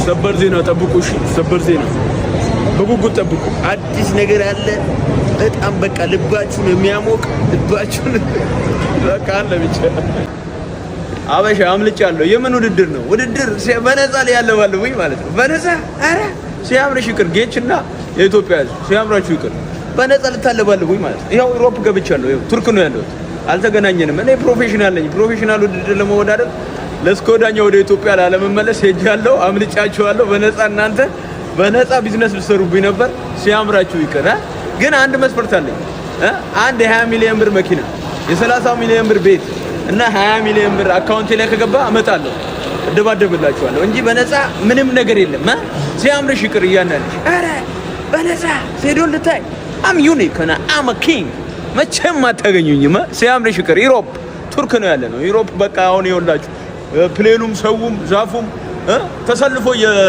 ሰበር ዜና ጠብቁ። እሺ፣ ሰበር ዜና በጉጉት ጠብቁ። አዲስ ነገር አለ። በጣም በቃ ልባችሁን የሚያሞቅ፣ ልባችሁን በቃ አለ ብቻ። አበሻ አምልጫለሁ። የምን ውድድር ነው? ውድድር በነፃ ላይ ያለባልቡኝ ማለት ነው። በነፃ። ኧረ ሲያምርሽ ይቅር፣ ጌችና የኢትዮጵያ ሕዝብ ሲያምራችሁ ይቅር። በነፃ ልታለባልቡኝ ማለት ነው። ይኸው Europe ገብቻለሁ። ይኸው ቱርክ ነው ያለሁት። አልተገናኘንም። እኔ professional ነኝ። Professional ውድድር ለመወዳደር ለእስከ ወዲያኛው ወደ ኢትዮጵያ ላለመመለስ ሄጃለሁ። አምልጫችኋለሁ። በነፃ እናንተ በነፃ ቢዝነስ ልትሰሩብኝ ነበር። ሲያምራችሁ ይቅር። ግን አንድ መስፈርት አለኝ። አንድ የ20 ሚሊዮን ብር መኪና፣ የ30 ሚሊዮን ብር ቤት እና 20 ሚሊዮን ብር አካውንቴ ላይ ከገባ እመጣለሁ፣ እደባደብላችኋለሁ እንጂ በነፃ ምንም ነገር የለም። ሲያምርሽ ይቅር እያንዳንድሽ። ኧረ በነፃ ሴዶን ልታይ። I'm unique እና I'm king፣ መቼም አታገኙኝም። ሲያምርሽ ይቅር። Europe ቱርክ ነው ያለ ነው። Europe በቃ አሁን ይኸውላችሁ plane ኑም ሰውም ዛፉም ተሰልፎ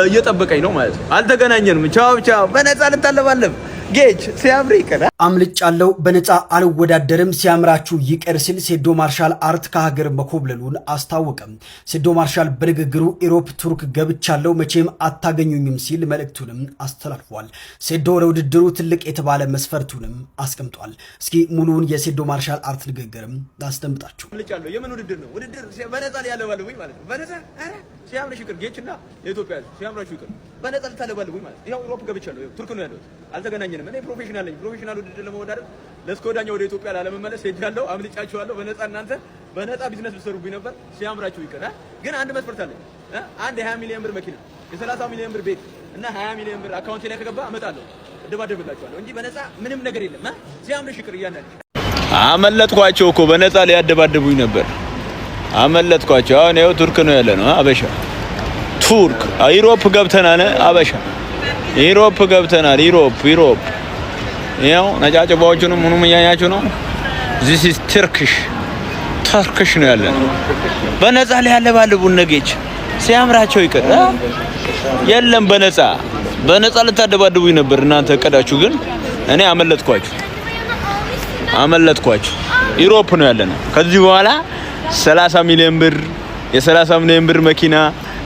እየጠበቀኝ ነው ማለት ነው። አልተገናኘንም። ቻው ቻው። በነፃ ልታለባለብ ጌች ሲያምር ይቅር። አምልጫለሁ፣ በነፃ አልወዳደርም፣ ሲያምራችሁ ይቅር ሲል ሴዶ ማርሻል አርት ከሀገር መኮብለሉን አስታወቀም። ሴዶ ማርሻል በንግግሩ Europe ቱርክ ገብቻለሁ፣ መቼም አታገኙኝም ሲል መልእክቱንም አስተላልፏል። ሴዶ ለውድድሩ ትልቅ የተባለ መስፈርቱንም አስቀምጧል። እስኪ ሙሉውን የሴዶ ማርሻል አርት ንግግርም ላስደምጣችሁ። አምልጫለሁ። የምን ውድድር ነው? ውድድር በነፃ ላይ ያለባልቡኝ ማለት ነው። በነፃ። ኧረ ሲያምርሽ ይቅር፣ ጌችና የኢትዮጵያ ሕዝብ ሲያምራችሁ ይቅር። በነፃ ልታለባልቡኝ ማለት ነው። ይኸው Europe ገብቻለሁ። ይኸው ቱርክ ነው ያለሁት። አልተገናኘንም። እኔ professional ነኝ። Professional ውድድር ለመወዳደር ለእስከ ወዲያኛው ወደ ኢትዮጵያ ላለመመለስ ሄጃለሁ። አምልጫችኋለሁ። በነፃ እናንተ በነፃ ቢዝነስ ልትሰሩብኝ ነበር። ሲያምራችሁ ይቅር። ግን አንድ መስፈርት አለኝ። አንድ የ20 ሚሊዮን ብር መኪና፣ የ30 ሚሊዮን ብር ቤት እና 20 ሚሊዮን ብር አካውንቴ ላይ ከገባ እመጣለሁ፣ እደባደብላችኋለሁ እንጂ በነፃ ምንም ነገር የለም። ሲያምርሽ ይቅር እያንዳንድሽ። አመለጥኳቸው እኮ፣ በነፃ ሊያደባድቡኝ ነበር። አመለጥኳቸው። አሁን ይኸው ቱርክ ነው ያለ ነው። አበሻ ቱርክ Europe ገብተናል። አበሻ Europe ገብተናል። Europe Europe ይኸው ነጫጭባዎቹንም ምኑም እያያችሁ ነው። This is Turkish፣ Turkish ነው ያለ ነው። በነፃ ላይ ያለባልቡን ነጌች ሲያምራቸው ይቅር። የለም፣ በነፃ በነፃ ልታደባድቡኝ ነበር እናንተ እቅዳችሁ፣ ግን እኔ አመለጥኳችሁ፣ አመለጥኳችሁ። Europe ነው ያለ ነው። ከዚህ በኋላ 30 ሚሊዮን ብር፣ የ30 ሚሊዮን ብር መኪና፣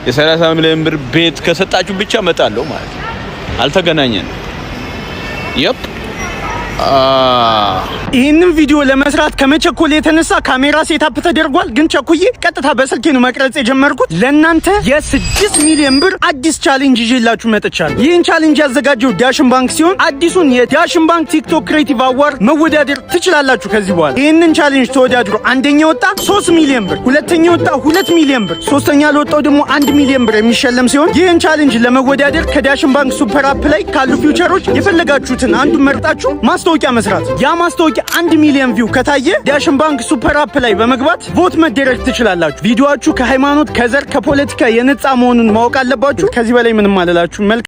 የ30 ሚሊዮን ብር ቤት ከሰጣችሁ ብቻ እመጣለሁ ማለት ነው። አልተገናኘንም። Yep። ይህንን ቪዲዮ ለመስራት ከመቸኮል የተነሳ ካሜራ setup ተደርጓል፣ ግን ቸኩዬ ቀጥታ በስልኬ ነው መቅረጽ የጀመርኩት። ለእናንተ የ6 ሚሊዮን ብር አዲስ challenge ይዤላችሁ መጥቻለሁ። ይህን challenge ያዘጋጀው ዳሽን ባንክ ሲሆን አዲሱን የዳሽን ባንክ ቲክቶክ creative award መወዳደር ትችላላችሁ። ከዚህ በኋላ ይህንን challenge ተወዳድሮ አንደኛ ወጣ 3 ሚሊዮን ብር፣ ሁለተኛ ወጣ 2 ሚሊዮን ብር፣ ሶስተኛ ለወጣው ደግሞ 1 ሚሊዮን ብር የሚሸለም ሲሆን ይህን challenge ለመወዳደር ከዳሽን ባንክ super app ላይ ካሉ feature ኦች የፈለጋችሁትን አንዱን መርጣችሁ ማስታወቂያ መስራት። ያ ማስታወቂያ 1 ሚሊዮን view ከታየ ዳሽን ባንክ super app ላይ በመግባት vote መደረግ ትችላላችሁ። ቪዲዮአችሁ ከሃይማኖት፣ ከዘር፣ ከፖለቲካ የነጻ መሆኑን ማወቅ አለባችሁ። ከዚህ በላይ ምንም አልላችሁ። መልካም